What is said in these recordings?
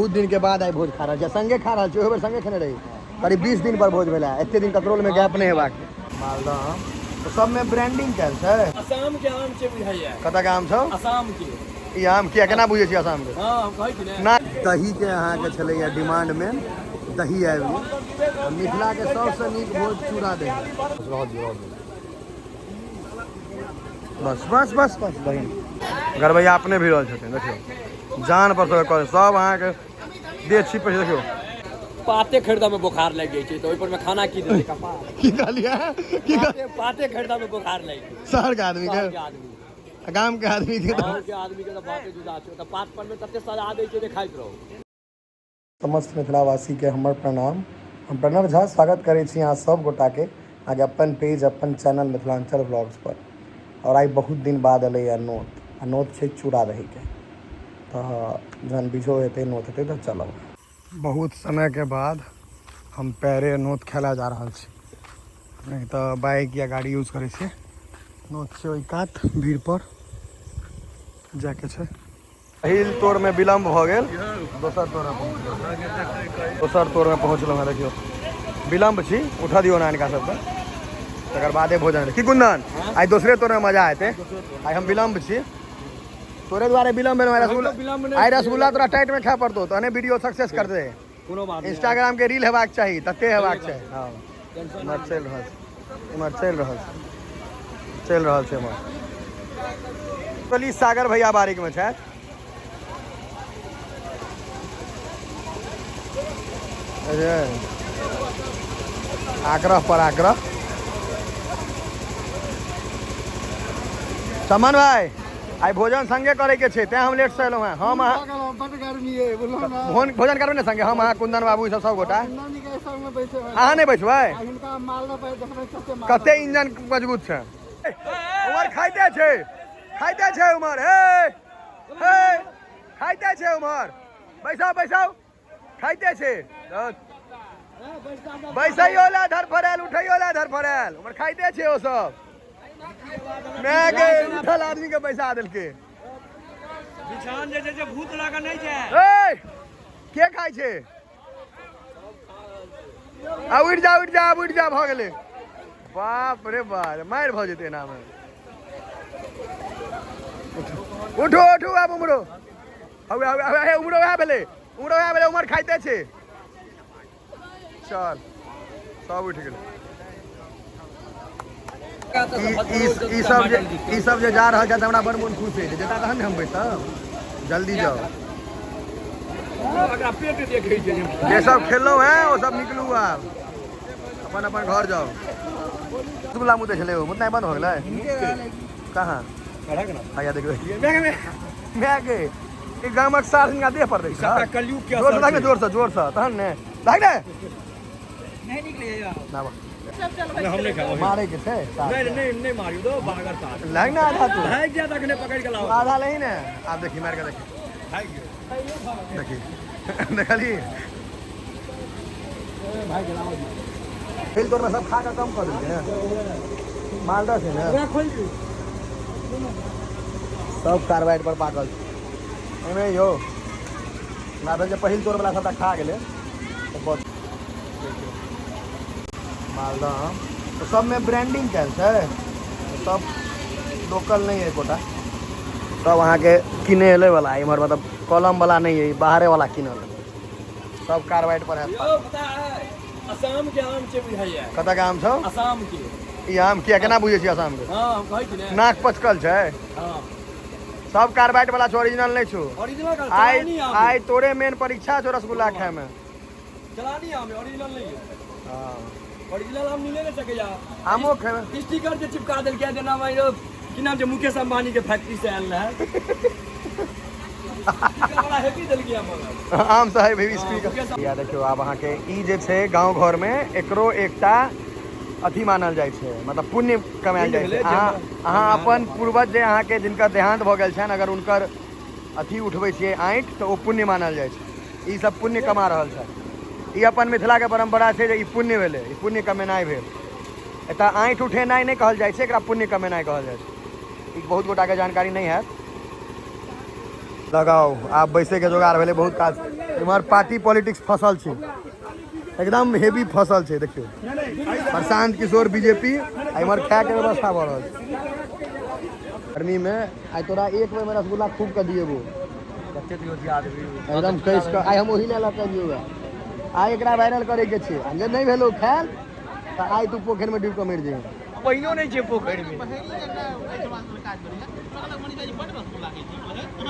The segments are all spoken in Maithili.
बहुत दिन के बाद आइ भोज खा रहल छी, संगे खा रहल छी। ओहि बेर संगे खेने रही। करीब 20 दिन पर भोज भेला, एते दिन ककरोल में गैप नहीं हेबाक। मालदह आम तऽ सबमे ब्रांडिंग कयल छै। असम के आम छै बुझाइया। कतऽ के आम छौ? असम के। ई आम किया केना बुझै छी असम के? हँ, हम कहै छी ने। ना, दही के अहाँके छलैया डिमांड में, दही आबि गेल। आ मिथिला के सबसँ नीक भोज चूड़ा दही। रहऽ दियौ, रहऽ दियौ, बस बस बस बस। दही गरबैया अपने भी रहल छथिन। देखियौ, जान पर सब करै, सब अहाँके देह छिपै छै, देखियौ। पाते खरीदऽ में बोखार लागि जाइ छै, तऽ ओहि पर में खाना की देतै कपार? की कहलियै? की पाते खरीदऽ में बोखार लागि जाइ। शहर के आदमी के? शहर के आदमी। आ गाम के आदमी के? गाँव के आदमी के तऽ बाते जुदा छै। तऽ पात पर में तते सजा दै छै जे खाइत रहू। समस्त मिथिलावासीके हमर प्रणाम। हम प्रणव झा स्वागत करै छी अहाँ सब गोटाके अहाँके अपन पेज, अपन चैनल मिथिलाञ्चल व्लॉग्स पर। आओर आइ बहुत दिन बाद एलैए नोत, आ नोत छै चूड़ा दहीके। तऽ जहन बिझो हेतै, नोत हेतै, तऽ चलब। बहुत समयके बाद हम पैरे नोत खाय लए जा रहल छी, नहि तऽ बाइक या गाड़ी यूज करै छियै। नोत छै ओहि कात भीड़ पर जायके छै। पहिल तोड़मे विलम्ब भऽ गेल, दोसर तोड़मे पहुँचलहुँ। दोसर तोड़मे पहुँचलहुँ हँ। देखियौ, विलम्ब छी, उठऽ दियौ ने हिनका सबके, तकर बादे भोजन हेतै। की कुन्दन, आइ दोसरे तोड़मे मजा एतै? आइ हम विलम्ब छी, तोरे दुआरे विलम्ब भेल। रसगुल्ला, आइ रसगुल्ला तोरा टाइटमे खाय पड़तौ, तहने वीडियो सक्सेस करतै। कोनो बात नहि। इंस्टाग्राम के रील हेबाक चाही, तते हेबाक चाही। हँ, इम्हर चलि रहल छै, इम्हर चलि रहल छै, चलि रहल छै इम्हर। चली, सागर भैया बारिक में छथि। अरे, आग्रह पर आग्रह। चमन भाई, आइ भोजन संगे करे के छै, तें हम लेट से एलहुँ हैं। हम अहाँ बड गर्मी है, बोलो ना। भोजन करबै ने संगे, हम अहाँ, कुंदन बाबू, ई सब सब गोटा? कुंदन जी के संग में बैसे। अहाँ नहि बैठबै? हिनका मालदह पर देखबै कते मालदह। कते इंजन मजबूत छै। उमर खाइते छै, खाइते छै उमर। हे हे, खाइते छै उमर। बैसाउ, बैसाउ, खाइते छै। बैसैयो ला धरफड़ायल, उठैयो ला धरफड़ायल। उमर खाइते छै। ओ सब my गे, उठल आदमी के बैसा देलकै। बिछान जे छै से भूत लऽ कऽ नहि जाय। ए, के खाइ छै? आ उठि जा, उठि जा, आब उठि जा, भऽ गेलै। बाप रे बाप, मारि भऽ जेतै एनामे। उठू, उठू आब। उमरो हौवे, हौवे, हौवे, हे, उमरो वएह भेलै, उमरो वएह भेलै। उमर खाइते छै। चल, सब उठि गेलै। ई ई ई सब जे ई सब जे जा रहल छथि, हमरा बड़ मोन खुश होइ छै। जेता तहन ने हम बैसब। जल्दी जाउ। ओकरा पेट देखै छै। जे सब खेललहुँ हैं, ओ सब निकलू आब, अपन अपन घर जाउ। रसगुल्ला मुँह छलै, ओ मुतनाइ बंद हो गेलै। कहाँ आया? देखबै my गे, ई गामक सार हिनका देह पर दै छै। सबटा कलयुग के जोर से असर लाग ने। छै। जोर से, जोर से, तहन ने लाग ने। ना बा। हम नहि खाब। मारे के छै सार। नहि नहि नहि, मारियो दो बागर साथ। लाग ने आधा तू। भागि जायत, अखने पकड़ि के लाओ। आधा लही ने। आब देखी, मार के देखी। भागि गेल। देखी, देखली? भागि गेल, आवाज। फिर तोर में सब खा के कम कऽ देलकै ने। मालदह छै ने, सब कार्बाइड पर पाकल छै। एहिमे यौ हमरा भेल जे पहिल तोर वाला सबटा खा गेलै, तऽ बच। देखियौ, मालदह आम तऽ सबमे ब्रांडिंग कयल छै। सब लोकल नहि है एकोटा। सब अहाँके किने एलै वाला इम्हर, मतलब कलम वाला नहि है, बाहरे वाला किनल। सब कार्बाइड पर हैत। यौ, पता है, असम के आम छै बुझाइया। कतऽ के आम छौ? असम के। ई आम किया केना बुझै छी असम के? हँ, हम कहै छी ने। नाक पचकल छै। हँ। सब कार्बाइड वाला छौ, ओरिजिनल नहि छौ। ओरिजिनल आइ चलानी आम। आइ तोरे मेन परीक्षा छौ रसगुल्ला खाय में। चलानी आम है, ओरिजिनल नहीं है। हँ। ओरिजिनल आम मिले नहीं सकैया। आमो खेबै। स्टिकर जे चिपका देलकै, जेना मानि लो की नाम छै, मुकेश अंबानी के फैक्ट्री से आयल रहै। स्टिकर वाला हेवी देलकै मगर। आम साहेब हेवी। हँ, स्पीकर मुकेश। या देखियौ, आब अहाँके ई जे छै, गाँव घरमे एकरो एकटा अथी मानल जाइ छै, मतलब पुण्य कमायल जाइ छै। भेलै। अहाँ अहाँ अपन पूर्वज जे अहाँके जिनकर देहांत भऽ गेल छनि, अगर हुनकर अथी उठबै छियै आँटि, तऽ ओ पुण्य मानल जाइ छै। ई सब पुण्य कमा रहल छै। ई अपन मिथिलाके परम्परा छै जे ई पुण्य भेलै, ई पुण्य कमेनाइ भेल। एतऽ आँटि उठेनाइ नहि कहल जाइ छै, एकरा पुण्य कमेनाइ कहल जाइ छै। ई बहुत गोटाके जानकारी नहि हैत। लगाओ आब बैसे के जोगाड़ भेलै बहुत काज। इम्हर पार्टी पॉलिटिक्स फसल छै, एकदम हेवी फसल छै। देखियौ प्रशांत किशोर बीजेपी, आ इम्हर खाय के व्यवस्था भऽ रहल छै। गर्मी में आइ तोरा एक बेर में रसगुल्ला खूब कऽ दिएबो। एकदम कस कऽ आइ हम ओही लए लऽ कऽ एलियौ। आइ एकरा वायरल करे के छै, आ जे नहि भेलौ खायल तऽ आइ तू पोखरि में डूबि कऽ मरि जइहे। पानिओ नहि छै पोखरि में।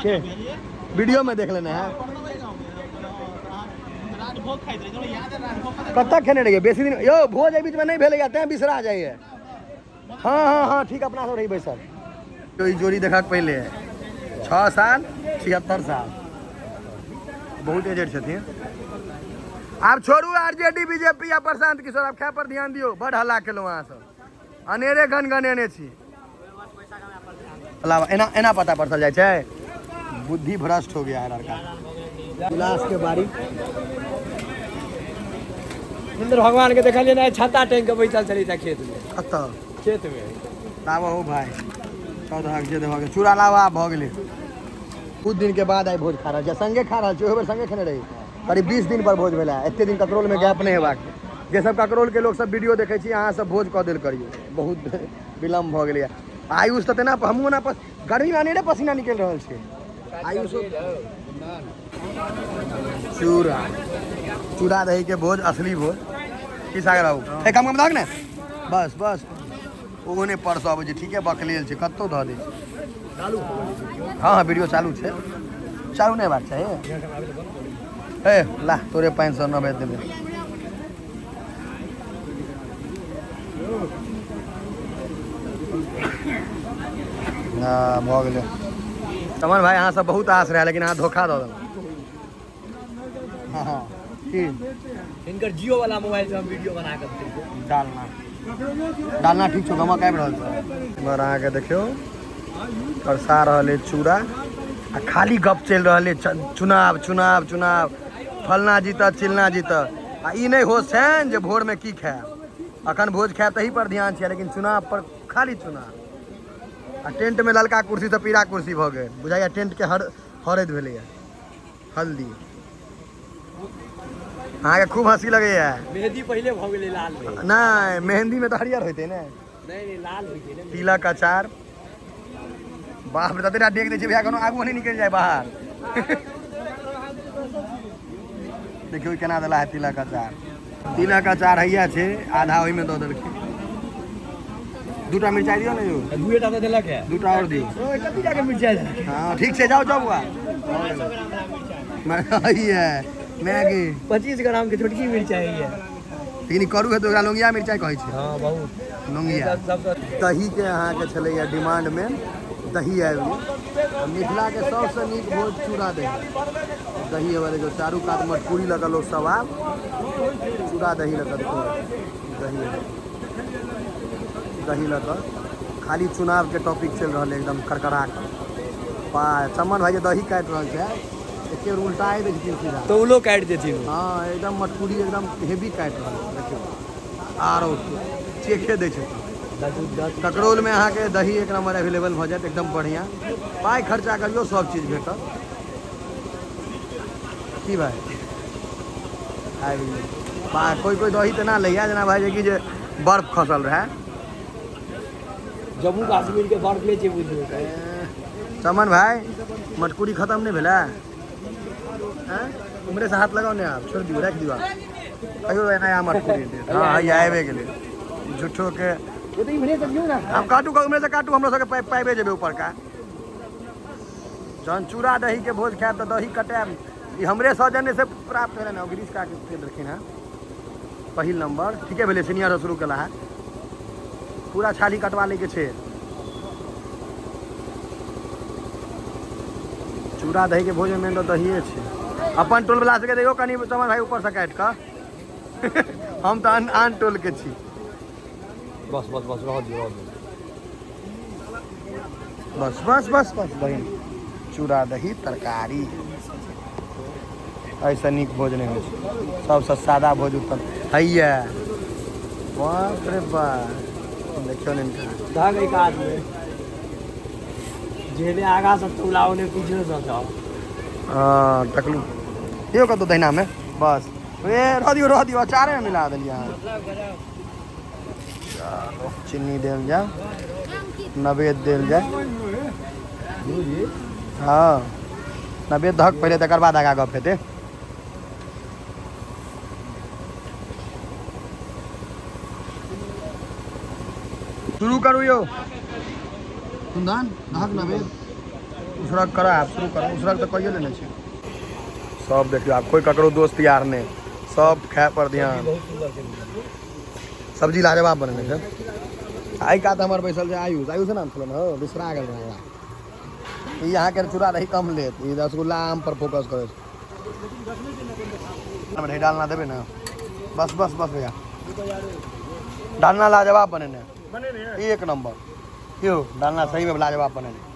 के वीडियो में देख लेने है? कतऽ खेने रहियै बेसी दिन यौ? भोज एहि बीचमे नहि भेलैया तैं बिसरा जाइए। हाँ हाँ हाँ, ठीक, अपना सब रही बैसल। तो ई जोड़ी देखक पहिले 6 साल 76 साल, बहुत एजेड छथिन। आब छोड़ू आरजेडी बीजेपी आ प्रशांत किशोर, आब खाय पर ध्यान दियौ। बड हल्ला केलहुँ अहाँ सब, अनेरे गनगनेने छी। अलावा एना एना पता परसल जाइ छै। बुद्धि भ्रष्ट हो गया है लड़का। गिलास के बारी। इंद्र भगवान के देखलियै ने, छत्ता टांगि के बैसल छलै तऽ खेत में। कतऽ? खेत में। लाबऽ हो भाई, 14 जे देबऽ के चूड़ा लाबऽ। आब भऽ गेलै। कुछ दिन के बाद आइ भोज खा रहल छी, संगे खा रहल छी। ओहि बेर संगे खेने रही। करीब 20 दिन पर भोज भेलै। एते दिन ककरोल में गैप नहि हेबाक। जे सब ककरोल के लोक सब वीडियो देखै छी, अहाँ सब भोज कऽ देल करियौ। बहुत विलम्ब भऽ गेलैए। आयुष तऽ तेना हमहूँ ओना गर्मी में अनेरे पसीना निकलि रहल छै। आयुष, चूड़ा चूड़ा दही के भोज, असली भोज की सागर बाबू? ए कम कम दहक ने, बस बस। ओहो नहि परसऽ अबै छै। ठीके बकलेल छै, कतहु धऽ दै छै। हाँ हाँ, वीडियो चालू छै। चालू नहि हेबाक चाही। ए ला, तोरे 590 देबै। हाँ, भऽ गेलै। चमन भाई, अहाँ सब बहुत आस रहै, लेकिन अहाँ धोखा दऽ देलहुँ। हाँ हाँ, की? हिनकर जियो वाला मोबाइल से हम वीडियो बना कऽ देलियै। डालना डालना, ठीक छौ, गमक आबि रहल छै। इम्हर अहाँके देखियौ परसा रहल अछि चूड़ा, आ खाली गप चलि रहल अछि, चुनाव चुनाव चुनाव, फलना जीतत, चिलना जीतत। आ ई नहि होश छनि जे भोरमे की खायब, अखन भोज खायब तही पर ध्यान छै, लेकिन चुनाव पर खाली चुनाव। आ टेंटमे ललका कुर्सी से पीरा कुर्सी भऽ गेल। बुझाइया टेंटके हर हरैद भेलैया। हल्दी। अहाँके खूब हँसी लगैया। मेहंदी पहिले भऽ गेलै लाल भेल। नहि, मेहंदीमे तऽ हरियर होइतै ने। नहि नहि, लाल होइ छै ने। तिलक अचार। बाप रे, ततेक डेग दै छै भैया, कोनो आगू नहि निकलि जाय बाहर। देखियौ केना देला है तिलक अचार। तिलक अचार हैया छै, आधा ओहिमे दऽ देलखिन। दूटा मिरचाइ दियौ ने यौ। दुएटा तऽ देलक है। दूटा आओर दियौ। कथी जाके मिरचाइ देलक? हाँ, ठीक छै, जाउ जाउ बुआ। हैया मैगी। 25 ग्राम के छोटकी मिरचाइ है। लेकिन ई करू है तऽ ओकरा लौंगिया मिरचाइ कहै छै। हाँ, बहुत। लौंगिया। सबसँ दहीके अहाँके छलैया डिमांडमे, दही आबि गेल। आ मिथिलाके सबसँ नीक भोज चूड़ा दही। दही हेबे देखियौ, चारू कात मटकुरी लऽ कऽ लोक सब आब चूड़ा दही लऽ कऽ। देखियौ दही हेबे, दही लऽ कऽ खाली चुनावके टॉपिक चलि रहल है एकदम करकरा कऽ। बा चमन भाई जे दही काटि रहल छै, एके बेर उल्टाए दै छथिन सीधा। तौलो काटि देथिन। हाँ, एकदम मटकुरी एकदम हेवी काटि रहल छै। देखियौ, आरो चेखे दै छथिन। ककरौलमे अहाँके दही एक नंबर अवेलेबल भऽ जायत, एकदम बढ़िआँ। पाइ खर्चा करियौ, सब चीज भेटत। की भाइ, आबि गेलै। बा कोइ कोइ दही तेना लैया जेना भाइ जे कि जे बर्फ खसल रहए। जम्मू कश्मीर के बर्फ ले छै बुझियौ। चमन भाई, मटकुरी खतम नहि भेलै? आँय, उम्हरे से हाथ लगाउ ने। आब छोड़ि दियौ, राखि दियौ। आब कहियो नया मटकुरी देत। हाँ, हैया आबि गेलै। झूठो के आब काटू, उम्हरे से काटू, हमरो सबके पाइबे जेबै ऊपरका। जहन चूड़ा दही के भोज खायब तऽ दही कटायब। ई हमरे सौजन्य से प्राप्त भेलै ने। गिरीश काके देलखिन हेँ पहिल नंबर। ठीके भेलै, सीनियर से शुरू केला है। पूरा छाली कटवा लैके छै। चूड़ा दही के भोज में मेन तऽ दहिए छै। अपन टोल वाला सबके देखियौ कनि चमन भाई ऊपर से काटि कऽ। हम तऽ आन आन टोल के छी। बस बस बस, रहऽ दियौ, रहऽ दियौ। बस बस बस बस बहिन। चूड़ा दही तरकारी, ऐसा नीक भोज नहि होइ छै। सबसँ सादा भोज उत्तम। हैया, बाप रे बाप, देखियौ ने हिनका। धग एक आदमी जेने आगा से तौला ओने पीछे से जाओ। हँ टकलू दियौ कतौ दहिनामे बस। ए रह दियौ, रह दियौ, अचारेमे मिला देलियै अहाँ। चलो चीनी देल जाय, नवेद देल जाय। हँ नवेद दहक पहिले, तकर बाद आगाँ गप हेतै। शुरू करू यौ कुंदन, दहक नवेद उसरग करा, आब शुरू करू। उसरग तऽ कहियो लेने छी। सब देखियौ आब कोई ककरो दोस्त यार नहि, सब खाय पर ध्यान। सब्जी लाजवाब बनेने छै। आइ कात हमर बैसल छै आयुष। आयुष नाम छलै ने? हौ, बिसरा गेल रहै हमरा। ई अहाँके चूड़ा दही कम लेत, ई रसगुल्ला आम पर फोकस करै छै। दही डालना देबै ने? बस बस बस भैया, डालना लाजवाब बनेने, एक नंबर। यौ डालना सही में लाजवाब बनेने।